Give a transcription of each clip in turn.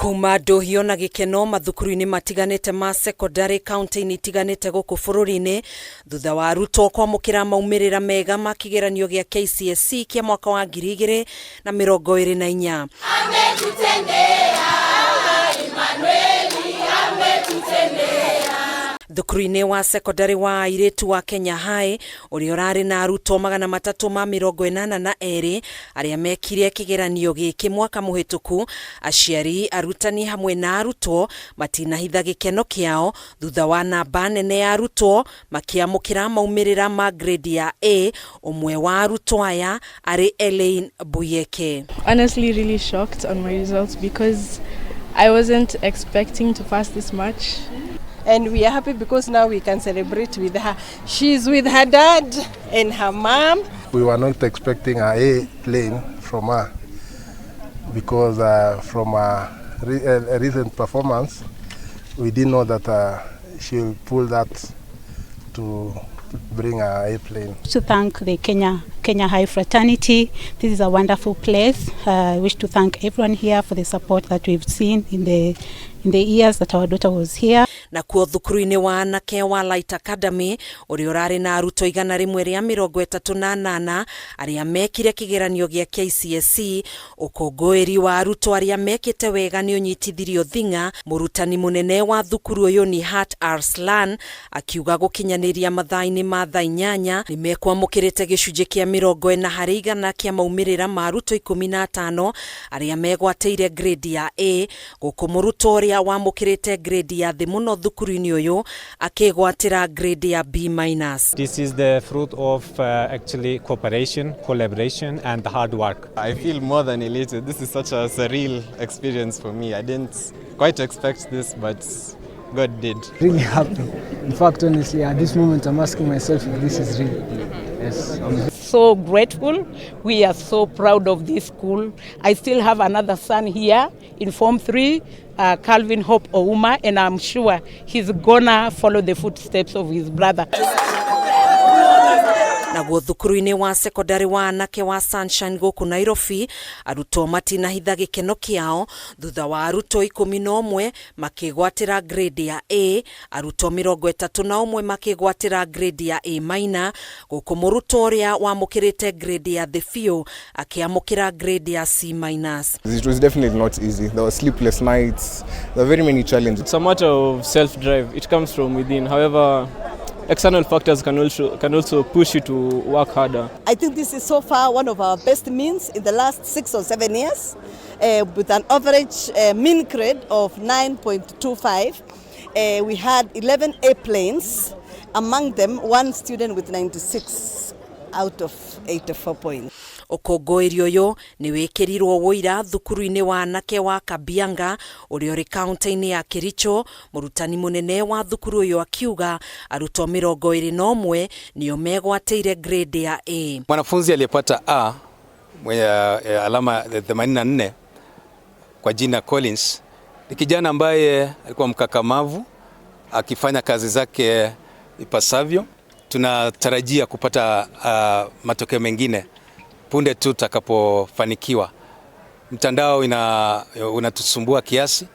Kuma ndũhio na gĩkeno mathukuru-inĩ matiganĩte ma cekondarĩ kaunti-inĩ itiganĩte gũkũ bũrũri-inĩ thutha wa arutwo kwamũkĩra maumĩrĩra mega ma kĩgeranio gĩa KCSE kĩa mwaka wa 2024. Thukuru-inĩ wa cekondarĩ wa airĩtu wa Kenya High ũrĩa ũrarĩ na arutwo 382 arĩa mekire kĩgeranio gĩkĩ mwaka mũhĩtũku, aciari, arutani hamwe na arutwo matinahitha gĩkeno kĩao thutha wa namba nene ya arutwo makĩamũkĩra maumĩrĩra ma grade ya A, ũmwe wa arutwo aya arĩ Elaine Buyeke. Honestly, really shocked on my results because I wasn't expecting to pass this much. And we are happy because now we can celebrate with her. She's with her dad and her mom. We were not expecting a A plane from her because from her recent performance, we didn't know that she'll pull that to bring a A plane. To thank the Kenya High fraternity. This is a wonderful place. I wish to thank everyone here for the support that we've seen in the years that our daughter was here. Nakuo thukuru-inĩ wa anake wa Light Academy ũrĩa ũrarĩ na arutwo 138 arĩa mekire kĩgeranio gĩa KCSE, ũkũngũĩri wa arutwo arĩa mekĩte wega nĩ ũnyitithirio thing'a. Mũrutani mũnene wa thukuru ũyũ ni Hat Arslan akiuga gũkinyanĩria mathaa-inĩ ma thaa 8 nĩ mekwamũkĩrĩte gĩcunjĩ kĩa 40% kĩa maumĩrĩra ma arutwo 15 arĩa megwatĩire grade ya A, gũkũ mũrutwo ũrĩa wamũkĩrĩte grade ya thĩ mũno thukuru-inĩ ũyũ akĩgwatĩra grade ya B minus. This is the fruit of actually cooperation, collaboration and hard work. I feel more than elated. This is such a surreal experience for me. I didn't quite expect this, but God did. Really happy. In fact, honestly, at this moment I'm asking myself if this is real. Yes. I'm so grateful. We are so proud of this school. I still have another son here in Form 3, Calvin Hope Ouma, and I'm sure he's gonna follow the footsteps of his brother. Naguo thukuru-inĩ wa sekondari wa anake wa Sunshine gũkũ Nairobi, arutwo matinahitha gĩkeno kĩao thutha wa arutwo 11 makĩgwatĩra grade ya A, arutwo 31 makĩgwatĩra grade ya A minor, gũkũ mũrutwo ũrĩa wamũkĩrĩte grade ya thĩ biũ akĩamũkĩra grade ya C minus. It was definitely not easy. There were sleepless nights. There were very many challenges. It's a matter of self-drive. It comes from within. However, external factors can also push you to work harder. I think this is so far one of our best means in the last 6 or 7 years, with an average mean grade of 9.25. We had 11 A planes, among them one student with 96 out of 84 points. Ũkũngũĩri ũyũ nĩ wĩkĩrirwo wũira thukuru-inĩ wa anake wa Kabianga ũrĩa ũrĩ kaunti-inĩ ya Kericho. Mũrutani mũnene wa thukuru ũyũ akiuga arutwo 21 nĩo megwatĩire grade ya A. Mwanafunzi aliyepata A mwenye alama 84 kwa jina Collins ni kijana ambaye alikuwa mkakamavu akifanya kazi zake ipasavyo. Tunatarajia kupata matokeo mengine punde tu tutakapofanikiwa. Mtandao unatusumbua kiasi.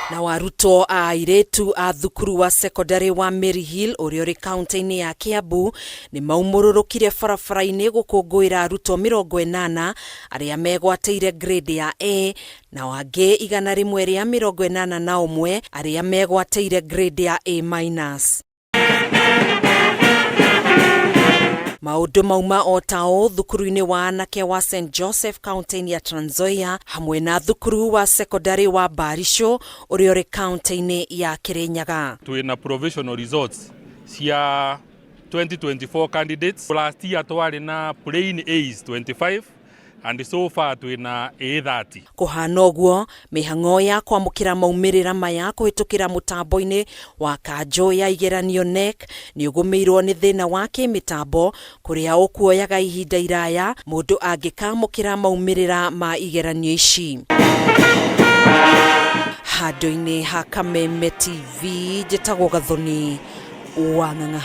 Na warutwo a airĩtu a thukuru wa sekondari wa Maryhill ũrĩa ũrĩ kaunti-inĩ ya Kiambu nĩ maumũrũrũkire barabara-inĩ gũkũngũĩra arutwo 80 arĩa megwatĩire grade ya A na angĩ 181 arĩa megwatĩire grade ya A minus. Maũndũ mauma o ta ũũ thukuru-inĩ wa anake wa St Joseph kaunti-inĩ ya Trans Nzoia hamwe na thukuru wa sekondari wa Barisho ũrĩa ũrĩ kaunti-inĩ ya Kirinyaga. Twĩna provisional results cia 2024 candidates. Last year twarĩ na plain A's 25 and so far twĩna A30. Kũhana ũguo, mĩhang'o ya kwamũkĩra maumĩrĩra maya kũhĩtũkĩra mũtambo-inĩ wa kanjũ ya igeranio KNEC nĩ ũgũmĩirwo nĩ thĩna wa kĩmĩtambo kũrĩa ũkuoyaga ihinda iraya mũndũ angĩkamũkĩra maumĩrĩra ma igeranio ici. Handũ-inĩ ha Kameme TV, njĩtagwo Gathoni wa Ng'ang'a.